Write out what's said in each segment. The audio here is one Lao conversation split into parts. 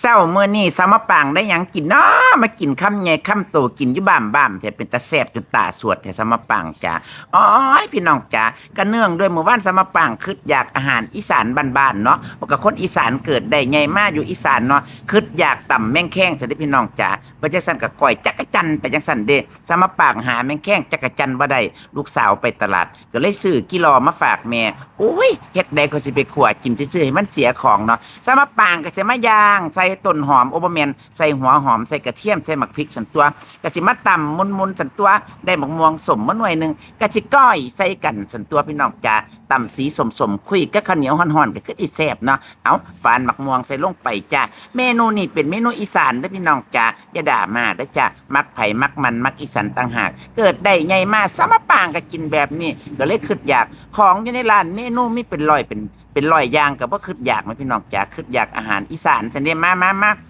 ເຊົ້າມື້ນີ້ສາວມະປາງໄດ້ຫຍັງກິນເນາະ? ມາກິນຄຳໃຫຍ່ຄຳໂຕ ກິນຢູ່ບ້າມໆແທ້ ເປັນຕາແຊບຈົນຕາສວດແທ້ສາວມະປາງຈ໋າ. ໂອ້ຍ ພີ່ນ້ອງຈ໋າ, ກະເນື່ອງດ້ວຍມື້ວານສາວມະປາງຄຶດຢາກອາຫານອີສານບ້ານໆເນາະ, ເພາະກະຄົນອີສານເກີດໄດ້ໃຫຍ່ມາຢູ່ອີສານເນາະ, ຄຶດຢາກຕຳແມງແຄງຊັ້ນເດ້ພີ່ນ້ອງຈ໋າ. ເພາະຈັ່ງຊັ້ນກະກ້ອຍຈັກກະຈັ່ນໄປຈັ່ງຊັ້ນເດ້. ສາວມະປາງຫາແມງແຄງຈັກກະຈັ່ນບໍ່ໄດ້, ລູກສາວໄປຕະຫຼາດ ກະເລີຍຊື້ກິລໍມາຝາກແມ່. ໂອ້ຍ ເຮັດໃດກໍຊິໄປຂົ້ວກິນຊື່ໆ ໃຫ້ມັນເສຍຂອງເນາະ. ສາວມະປາງກະຊິມາຍ່າງໃສ່ຕົ້ນຫອມ ໂອ ບໍ່ແມ່ນ ໃສ່ຫົວຫອມ ໃສ່ກະທຽມ ໃສ່ໝາກພິກຊັ້ນຕົວະ, ກະຊິມາຕຳໝຸ່ນໆຊັ້ນຕົວະ. ໄດ້ໝາກມ່ວງສົ້ມມາໜ່ວຍໜຶ່ງ ກະຊິກ້ອຍໃສ່ກັນຊັ້ນຕົວະ ພີ່ນ້ອງຈ໋າ. ຕຳສີສົ້ມໆ ຄຸຍກັບເຂົ້າໜຽວຮ້ອນໆ ກະຄືຊິແຊບເນາະ. ເອົາ ຝານໝາກມ່ວງໃສ່ລົງໄປຈ້າ. ເມນູນີ້ເປັນເມນູອີສານເດີ້ພີ່ນ້ອງຈ໋າ, ຢ່າດ່າມາເດີ້ຈ້າ. ມັກໃຜມັກມັນ ມັກອີສານຕ່າງຫາກ. ເກີດໄດ້ໃຫຍ່ມາ ສາວມະປາງກະກິນແບບນີ້ ກະເລີຍຄຶດຢາກ. ຂອງຢູ່ໃນຮ້ານເມນູມີເປັນຮ້ອຍ ເປັນ ເປັນຮ້ອຍຢ່າງ ກະບໍ່ຄຶດຢາກແມ່ນພີ່ນ້ອງຈ໋າ, ຄຶດຢາກອາຫານອີສານຊັ້ນເດ້. ມາໆ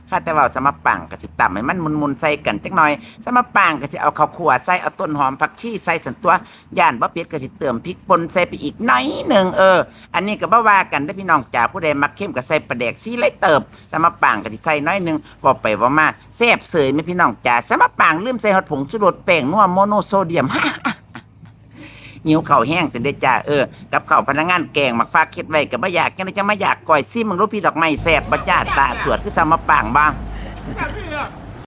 ໆ ຂ້າແຕ່ເວົ້າ ສາວມະປາງກະຊິຕຳໃຫ້ມັນໝຸ່ນໆໃສ່ກັນຈັກໜ່ອຍ. ສາວມະປາງກະຊິເອົາເຂົ້າຂົ້ວໃສ່ ເອົາຕົ້ນຫອມຜັກຊີໃສ່ຊັ້ນຕົວະ. ຢ້ານບໍ່ເຜັດກະຊິເຕີມພິກປົ່ນໃສ່ໄປອີກໜ້ອຍໜຶ່ງ. ເອີ ອັນນີ້ກະບໍ່ວ່າກັນເດີ້ພີ່ນ້ອງຈ໋າ, ຜູ້ໃດມັກເຄັມກະໃສ່ປາແດກສີຫຼາຍເຕີບ. ສາວມະປາງກະຊິໃສ່ໜ້ອຍໜຶ່ງ. ເວົ້າໄປເວົ້າມາແຊບເສີຍແມ່ນພີ່ນ້ອງຈ໋າ. ສາວມະປາງລືມໃສ່ຮອດຜົງຊູລົດ ແປ້ງນົວ ໂມໂນໂຊດຽມ. ຫິວເຂົ້າແຮງຊັ້ນເດ້ຈ້າ. ເອີ ກັບເຂົ້າພະນັກງານແກງໝາກຟາກເຮັດໄວ້ກະບໍ່ຢາກ, ຈັ່ງໃດຈັ່ງມາຢາກ. ກ້ອຍຊີມເບິ່ງດູ ພີດອກໄມ້ແຊບບໍ່ຈ້າ? ຕາສວດຄືສາວມະປາງບໍ່?